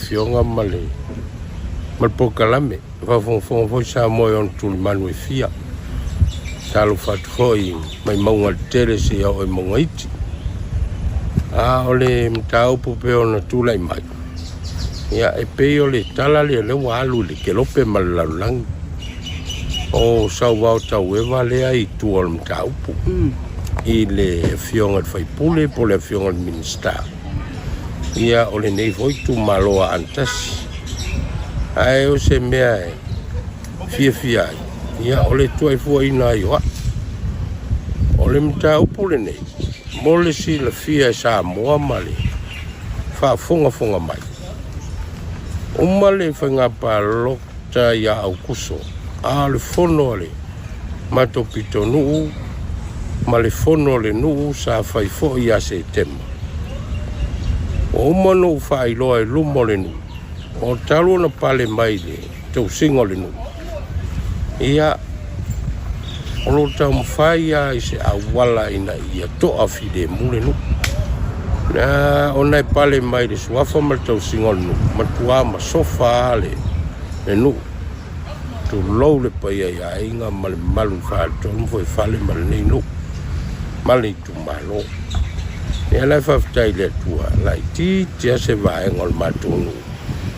Afioga ma le ma le polokalame. Faafogafoga foi Samoa i ona tulimanu e fia. Talofa atu foi mai mauga tetele seia oo i mauga iti. A o le mataupu pei ona tulai mai, ia e pei o le tala lea lea ua alu i le kelope ma le lalolagi. O sauvao taueva lea i tua o le mataupu i le Afioga i le sui usufono po o le Afioga i le Minisita. Ia o lenei foi itumalo Aana Tasi. Ae o se mea e fiafia ai, ia o le tuaifuaina ai o au. O le mataupu lenei, mo le silafia e Samoa ma le faafogafoga mai, uma le faiga palota ia Aukuso, a o le fono a le matou pitonuu ma le fono a le nuu sa fai foi ia Setema. Ua uma ona ou faailoa i luma o le nuu, o talu ona pale mai le tausiga o le nuu, ia, o lo o taumafai lava i se auala ina ia toafilemu le nuu. Na ona e pale mai le suafa ma le tausiga o le nuu, matua masofa lava le nuu. Tulou le paia i aiga ma le mamalu i faletolu ma fuaifale ma lenei nuu ma le itumalo. Ia la e faafetai i le Atua, laitiiti lava se vaega o le matou nuu.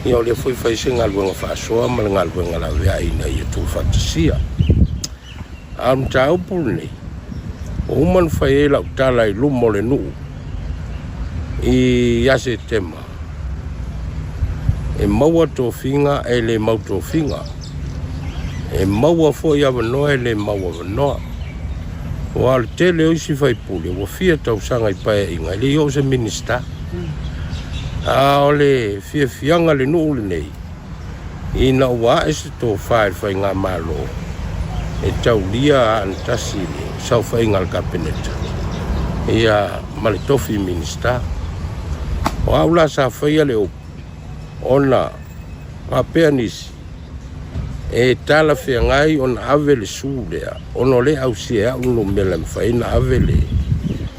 Ia o lea foi e fai se galuega faasoa ma le galuega laveai ina ia tuufaatasia. A o le mataupu lenei, ua uma ona fai ai lau tala i luma o le nuu ia Setema, e maua tofiga e le mau tofiga, e maua foi avanoa e le mau avanoa. Aua o le tele o isi faipule ua fia tausaga i Paeaiga e le i oo se Minisita. A o le fiafiaga i le nuu lenei, ina ua ae se tofa i le Faigamalo e taulia Aana Tasi i le saofaiga a le Kapeneta ia ma le tofi Minisita. O au la sa faia le upu ona faapea nisi e talafeagai ona ave le su lea ona o lea e ausia e au le numera e mafai ai ona ave le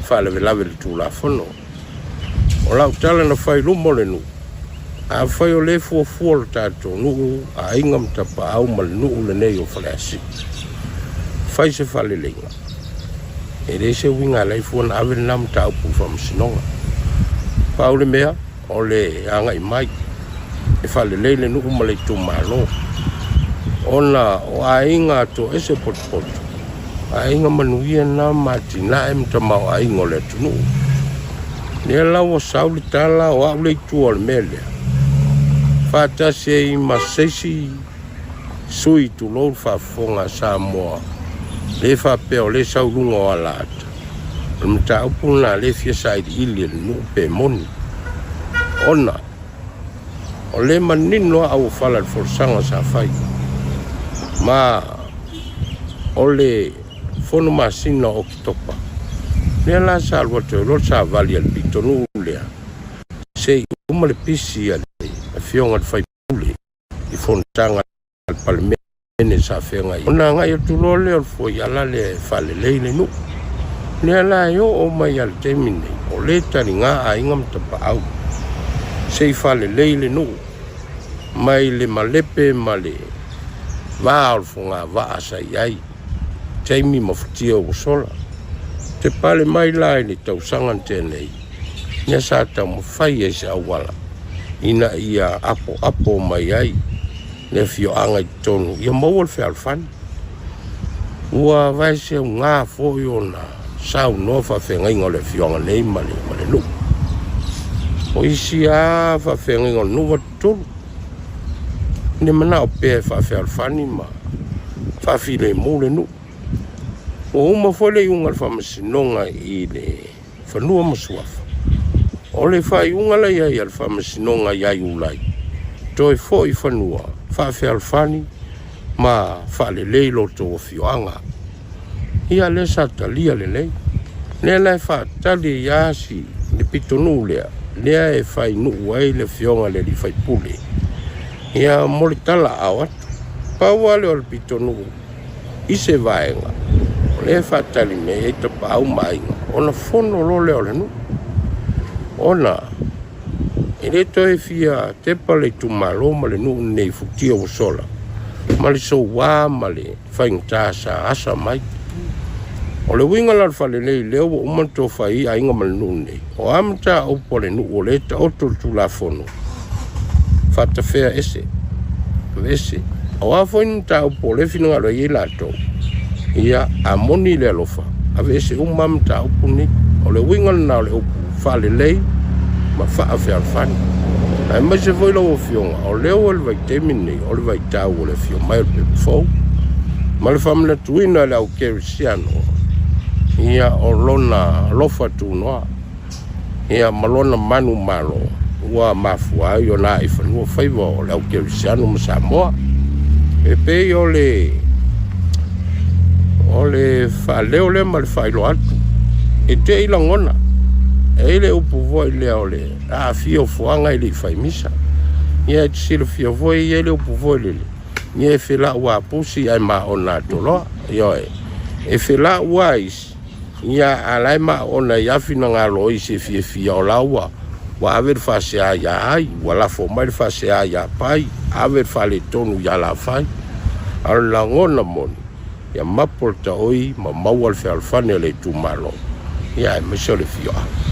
faalavelave i le Tulafono. O lau tala na fai i luma o le nuu, afai o lea e fuafua lo tatou nuu, aiga ma tapaau ma le nuu lenei o Faleasiu, fai se faaleleiga, e leai se uiga e ala ai fua ona ave lena mataupu i le Faamasinoga. Pau le mea, o le agai mai e faalelei le nuu ma le itumalo, ona o aiga toese potopoto, aiga manuia na ma atinae ma tamaoaiga o le atunuu. Lea la ua sau le tala o au le itu o le mea lea, faatasi ai ma se isi sui, tulou le faafofoga a Samoa, le faapea o lea e sau i luga o alaata. O le mataupu lena lea e fia sailiili e le nuu pe moni, ona o lea e manino lava auofala i le folasaga sa fai ma o le fono masina o Oketopa lea la sa alu atu ai loa le savali a le pitonuu lea se i uma le pisi a le Afioga i le Faipule i fonotaga a le Palemene sa feagai ona agai atu loa lea o le foiala lea e faalelei le nuu. Lea la e oo mai lava i le taimi lenei, o lea e taliga aiga ma tapaau se i faalelei le nuu mai le malepe ma le va o le fogavaa sa i ai taimi ma futia ua sola. Te pale mai la i le tausaga na tea nei, mea sa taumafai ai se auala ina ia apoapo mai ai le afioaga i totonu ia maua le fealofani. Ua vaeseuga foi ona saunoa faafeagaiga o le afioaga nei ma le, ma le nuu. O isi lava faafeagaiga o le nuu ua tutulu, ne manao pea e faafealofani ma faafilemu le nuu. Ua uma foi le iuga o le faamasinoga i le Fanua ma Suafa. O le faaiuga la i ai a le Faamasinoga ia Iulai, toe foi i fanua, faafealofani ma faalelei lo outou afioaga. Ia lea sa talia lelei. Lea la e faatali ai lava si le pitonuu lea, lea e fainuu ai le afioga i le alii faipule, ia mo le talaaao atu. Pau lava lea o le pitonuu i se vaega o lea e faatali nei ai tapaau ma aiga, ona fono loa lea o le nuu, ona E le toe fia tepa le itumalo ma le nuu lenei i futia ua sola ma le soua ma le faigata sa asa mai. O le uiga la o le faalelei lea ua uma ona tofa ai aiga ma le nuu lenei, o a mataupu a le nuu o lea e taoto le Tulafono, faatafea ese, aveese. O a foi ni mataupu o lea e finagalo ai latou, ia, a moni le alofa, aveese uma lava mataupu nei. O le uiga lena o le upu faalelei ma faafealofani. Aemaise foi lau Afioga, o lea ua i le vaitaimi lenei, o le vaitau o le afio mai o le pepa fou, ma le faamanatuina e le au kerisiano, ia, o lona alofa tunoa, ia, ma lona manumalo ua mafua ai ona ae i fanua faiva o le au kerisiano ma Samoa. E pei o le faaleo lea ma le faailoa atu, e te i lagona, e i ai le upu foi lea o le aafia o fuaga e le i fai misa. Ia e te silafia foi e i ai le upu foi lele, ia e felau lava pusi ae maona atoloa. Ioe, e felau lava isi, ia a la e maona ai lava finagalo o isi e fiafia o la ua ave le faasea ia ai, ua lafo mai le faasea ia Pai, ave le faaletonu ia Lafai. A o le lagona moni, ia mapo le taoi ma maua le fealofani a le itumalo, ia aemaise o le afioaga.